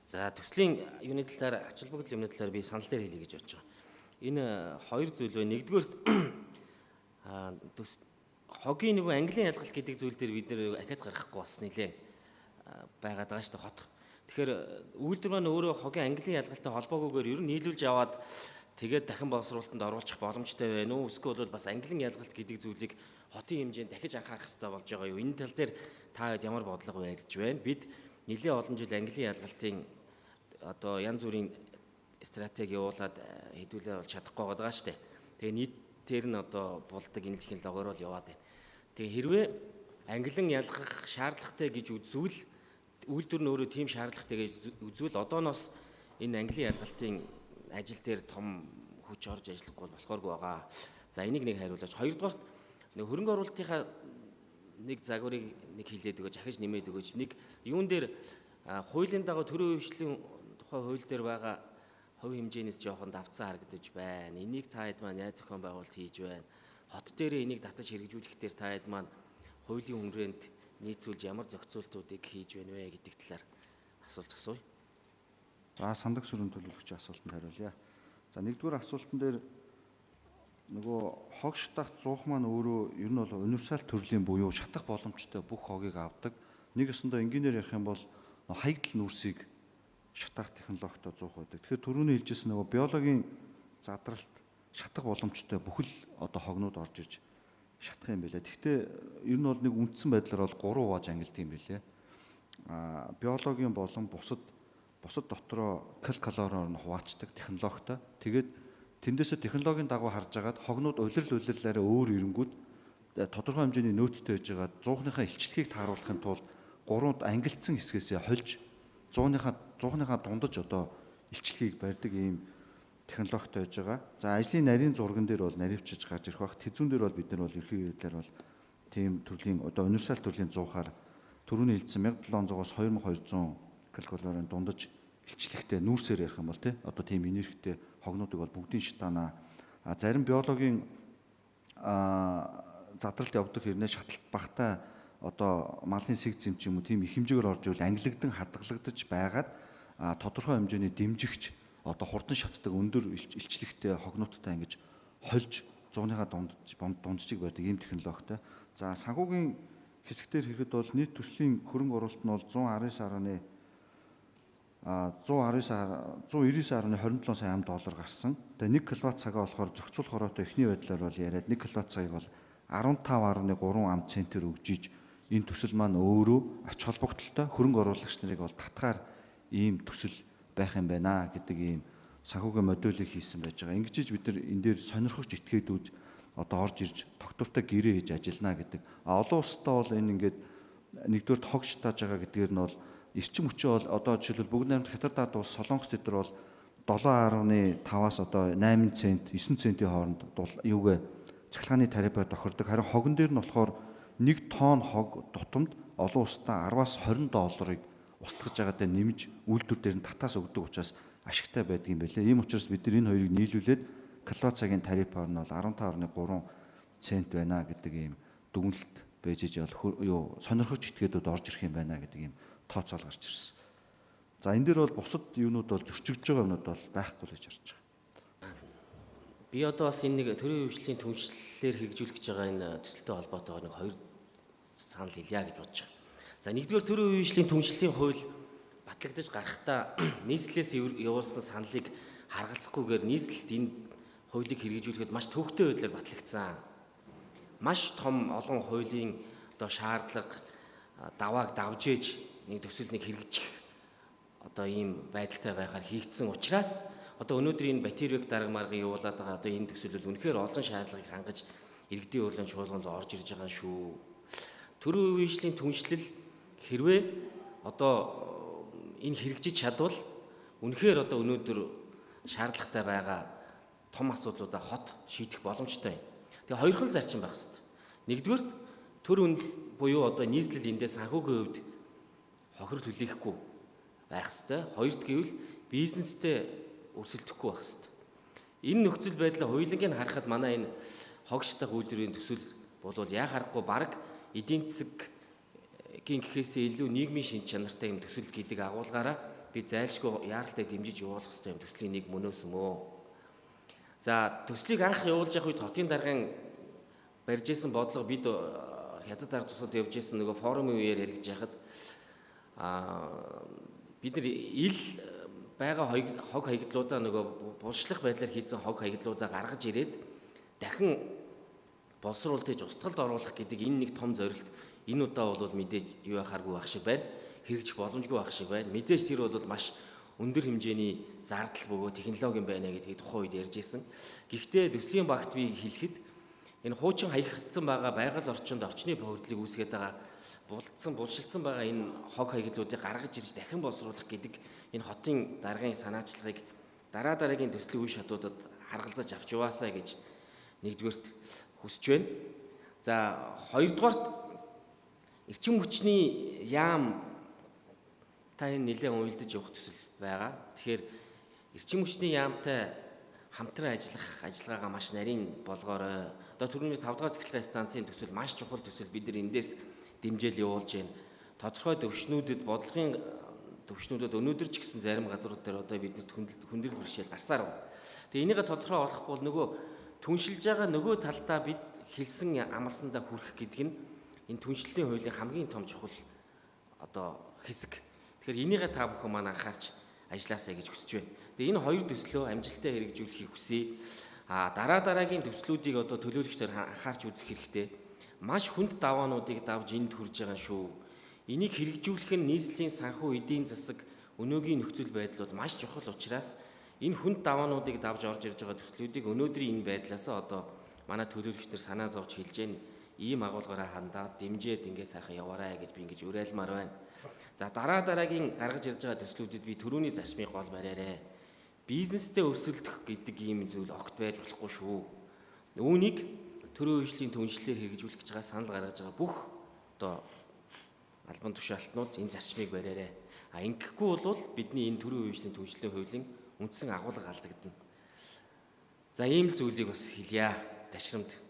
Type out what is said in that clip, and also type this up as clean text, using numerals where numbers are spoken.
За, төслийн юуны талаар, ач холбогдол юмны талаар би санал дээр хэлье гэж бодож байгаа. Энэ хоёр зүйл байна. Нэгдүгээр, төс хогийн нөгөө английн ялгалт гэдэг зүйл дээр бид нэр ахиад гаргахгүй бас нэлээ байгаад байгаа шүү дээ, хот. Тэгэхээр үйлдвэр маань өөрөө хогийн английн ялгалтай холбоогүйгээр ер нь нийлүүлж аваад тэгээд дахин боловсруулалтанд оруулах боломжтой байна уу? Эсвэл бол бас английн ялгалт гэдэг зүйлийг хотын хэмжээнд дахиж анхаарах хэрэгтэй болж байгаа юу? Энэ тал дээр та хэд ямар бодлого барьж байна? Бид нэлээ олон жил английн ялгалтын одоо янз бүрийн стратеги явуулаад хэдүүлээ бол чадахгүй байгаа шүү дээ. Тэгээ нийтээр нь одоо булдаг энэ технологиор бол яваад байна. Тэгээ хэрвээ англин ялгах шаардлагатай гэж үзвэл, үйлдвэр нь өөрөө тийм шаардлагатай гэж үзвэл, одооноос энэ английн ялгалтын ажил дээр том хүч орж ажиллахгүй болохооргүй байгаа. За, энийг нэг хариулаач. Хоёрдугаар, нэг хөрөнгө оруулалтынхаа нэг загварыг нэг хилээд өгөөч, ахиж нэмээд өгөөч. Нэг юун дээр, хуулийн дагуу төрийн хувьчлалын тухай хууль дээр байгаа хувь хэмжээнээс жоохон давцсан харагдаж байна. Энийг та хэд маань яаж зохион байгуулалт хийж байна? Хот дээрээ энийг татаж хэрэгжүүлэх дээр та хэд маань хуулийн хүрээнд нийцүүлж ямар зохицуултуудыг хийж байна вэ гэдэг талаар асуулт асууя. За, сандаг сүрэн төлөөлөгч асуултанд хариулъя. За, нэгдүгээр асуултан дээр нөгөө хог шатах зуух маань өөрөө ер нь бол универсал төрлийн буюу шатах боломжтой бүх хогийг авдаг. Нэг өсөндөө энгийнээр ярих юм бол хаягдал нүүрсийг шатах технологитой зуух байдаг. Тэгэхээр түрүүний хэлжсэн нөгөө биологийн задралт шатах боломжтой бүхэл одоо хогнууд орж ирж шатах юм билээ. Гэхдээ ер нь бол нэг үндсэн байдлаар бол 3 хувааж ангилдаг юм билээ. Биологийн болон бусад дотроо калороор нь хуваачдаг технологитой. Тэгээд тэндээсээ технологийн дагуу харж агаад хогнууд улирал улирлаараа өөр ирэнгүүд тодорхой хэмжээний нөөцтэй байж байгаа зуухныхаа илчлэгийг тааруулахын тулд гурван ангилдсан хэсгээсээ хольж зууныхаа дундаж одоо илчлэгийг барьдаг ийм технологитой байж байгаа. За, ажлын нарийн зурган дээр бол наривчиж гарч ирэх бах. Тэзүүн дээр бол бид нар бол ерхий байдлаар бол тийм төрлийн одоо универсал төрлийн зуухаар түрүүний хэлсэн 1700-аас 2200 калорийн дундаж илчлэгтэй нүүрсээр ярих юм бол тий одоо тийм энергитэй хогнуудыг бол бүгдийн шатаана. А зарим биологийн задралт явдаг хэрнээ шаталт багтаа одоо малын сэг зэм ч юм уу тийм их хэмжээгээр орж ивэл ангилэгдэн хадгалагдаж байгаад тодорхой хэмжээний дэмжигч одоо хурдан шатдаг өндөр илчлэгтэй хогнуудтай ингэж хольж зууныхаа дунджийг барьдаг ийм технологитой. За, санхүүгийн хэсэгтэр хэрэгэд бол нийт төслийн хөрөнгө оруулалт нь бол 119.27 сая ам доллар гарсан. Тэгээ 1 киловатт цагаа болохоор зохицуулах хороотой эхний байдлаар бол яриад 1 киловатт цагийг бол 15.3 ам центр өгж иж энэ төсөл маань өөрөө ач холбогдолтой хөрөнгө оруулагч нарыг бол татгаар ийм төсөл байх юм байна гэдэг ийм санхүүгийн модулийг хийсэн байж байгаа. Ингэж иж бид нар энэ дээр сонирхогч этгээдүүд одоо орж ирж тогтвортой гэрээ хийж ажиллана гэдэг. А олон улстай бол энэ ингээд нэгдүгээр хог шатааж байгаа гэдгээр нь бол эрчим хүчээ бол одоо жишээлбэл бүгд найрамдах Хятад ард улс, Солонгос тэд нар бол 7.5-аас одоо 8 цент, 9 центийн хооронд юугээ цахилгааны тарифаа тохирдог. Харин хогон дээр нь болохоор 1 тонн хог тутамд олон улстай 10-аас 20 долларыг устгаж байгаа дээр нэмж үйлдвэр дээр нь татаас өгдөг учраас ашигтай байдаг юм байлээ. Ийм учраас бид нар энэ хоёрыг нийлүүлээд киловатт цагийн тарифаар нь бол 15.3 цент байна гэдэг ийм дүгнэлт байж иж бол юу сонирхогч этгээдүүд орж ирэх юм байна гэдэг ийм тооцоол гарч ирсэн. За, энэ дээр бол бусад юунууд бол зөрчигдөж байгаа юмнууд бол байхгүй л гэж харж байгаа. Би одоо бас энэ нэг төрийн хөгжлийн түншлэлээр хэрэгжүүлэх гэж байгаа энэ төсөлтэй холбоотойгоор нэг хоёр санал хэлье гэж бодож байгаа. За, нэгдүгээр, төрийн хөгжлийн түншлэлийн хууль батлагдаж гарахдаа нийслэлээс явуулсан саналыг харгалзахгүйгээр нийслэлд энэ хуулийг хэрэгжүүлэхэд маш төвөгтэй байдлаар батлагдсан. Маш том олон хуулийн одоо шаардлага давааг давж ээж нэг төсөл нэг хэрэгжих одоо ийм байдалтай байхаар хийгдсэн учраас одоо өнөөдөр энэ Батирбек дарга маргын явуулаад байгаа одоо энэ төсөл бол үнэхээр олон шаардлагыг хангаж иргэдийн хурлын чуулганд орж ирж байгаа шүү. Төрийн үеийн түншлэл хэрвээ одоо энэ хэрэгжиж чадвал үнэхээр одоо өнөөдөр шаардлагатай байгаа том асуудлуудаа хот шийдэх боломжтой юм. Тэгээ хоёрхан зарчим байх хэрэгтэй. Нэгдүгээрт, төр үн буюу одоо нийслэл эндээ санхүүгийн хувьд хохирол хүлээхгүй байх хэрэгтэй. Хоёрт гэвэл бизнестэй өрсөлдөхгүй байх хэрэгтэй. Энэ нөхцөл байдлаа хоёулангийг харахад манай энэ хог шатах үйлдвэрийн төсөл болвол яа харахгүй баг эдийн засгийн гэхээсээ илүү нийгмийн шинж чанартай юм төсөл гэдэг агуулгаараа би зайлшгүй яаралтай дэмжиж явуулах хэрэгтэй юм төслийн нэг мөнөөс юм өө. За төслийг анх явуулж явах үед хотын даргын барьж исэн бодлого бид хятад ард тусад явж исэн нөгөө форумын үеэр яригдж яхад бид нар ил байгаа хог хаягдлуудаа нөгөө булшлах байдлаар хийсэн хог хаягдлуудаа гаргаж ирээд дахин боловсруулалтыг устгалд оруулах гэдэг энэ нэг том зорилт энэ удаа бол мэдээж юу яхааргүй байх шиг байна. Хэрэгжих боломжгүй байх шиг байна. Мэдээж тэр бол маш өндөр хэмжээний зардал бөгөөд технологи юм байна гэдгийг тухайн үед ярьж исэн. Гэхдээ төслийн багт би хэлэхэд энэ хуучин хаягдсан байгаа байгаль орчинд орчны бохирдлыг үүсгээд байгаа булдсан булшилсан байгаа энэ хог хаягдлуудыг гаргаж ирж дахин боловсруулах гэдэг энэ хотын даргын санаачлагыг дараа дараагийн төслийн үе шатуудад харгалзаж авч яваасаа гэж нэгдүгээрт хүсэж байна. За хоёрдугаарт эрчим хүчний яам та энэ нэлээд уялдаж явах төсөл байгаа. Тэгэхээр эрчим хүчний яамтай хамтран ажиллах ажиллагаагаа маш нарийн болгоорой. Одоо түрүүний 5 дугаар цэцэрлэгийн станцын төсөл маш чухал төсөл, бид нар эндээс дэмжээл явуулж байна. Тодорхой төвшнүүдэд, бодлогын төвшнүүдэд өнөөдөр ч гэсэн зарим газрууд дээр одоо биднэрт хүндрэл бэрхшээл гарсаар байна. Тэгээ энийгээ тодорхой олохгүй бол нөгөө түншилж байгаа нөгөө талдаа бид хэлсэн амласандаа хүрэх гэдэг нь энэ түншлэлийн хуулийн хамгийн том чухал одоо хэсэг. Тэгэхээр энийгээ та бүхэн маань анхаарч ажиллаасай гэж хүсэж байна. Тэгээ энэ хоёр төслөө амжилттай хэрэгжүүлэхийг хүсье. А дараа дараагийн төслүүдийг одоо төлөөлөгчдөр анхаарч үзэх хэрэгтэй. Маш хүнд даваануудыг давж энд хүрж байгаа шүү. Энийг хэрэгжүүлэх нь нийслэлийн санхүү эдийн засаг өнөөгийн нөхцөл байдал бол маш чухал учраас энэ хүнд даваануудыг давж орж ирж байгаа төслүүдийг өнөөдрийн энэ байдлаасаа одоо манай төлөөлөгчдөр санаа зовж хэлж гэн ийм агуулгаараа хандаад дэмжиж ингээ сайхан яваарай гэж би ингэж уриалмаар байна. За дараа дараагийн гаргаж ирж байгаа төслүүдэд би төрөүний зарчмыг гол бариарай. Бизнестэй өрсөлдөх гэдэг ийм зүйл огт байж болохгүй шүү. Үүнийг төрийн хөгжлийн түншлэлээр хэрэгжүүлэх гэж байгаа санал гаргаж байгаа бүх одоо албан тушаалтнууд энэ зарчмыг бариарай. А ингэхгүй бол бидний энэ төрийн хөгжлийн түншлэлийн хуулийн үндсэн агуулга алдагдана. За ийм л зүйлийг бас хэлье. Ташрамд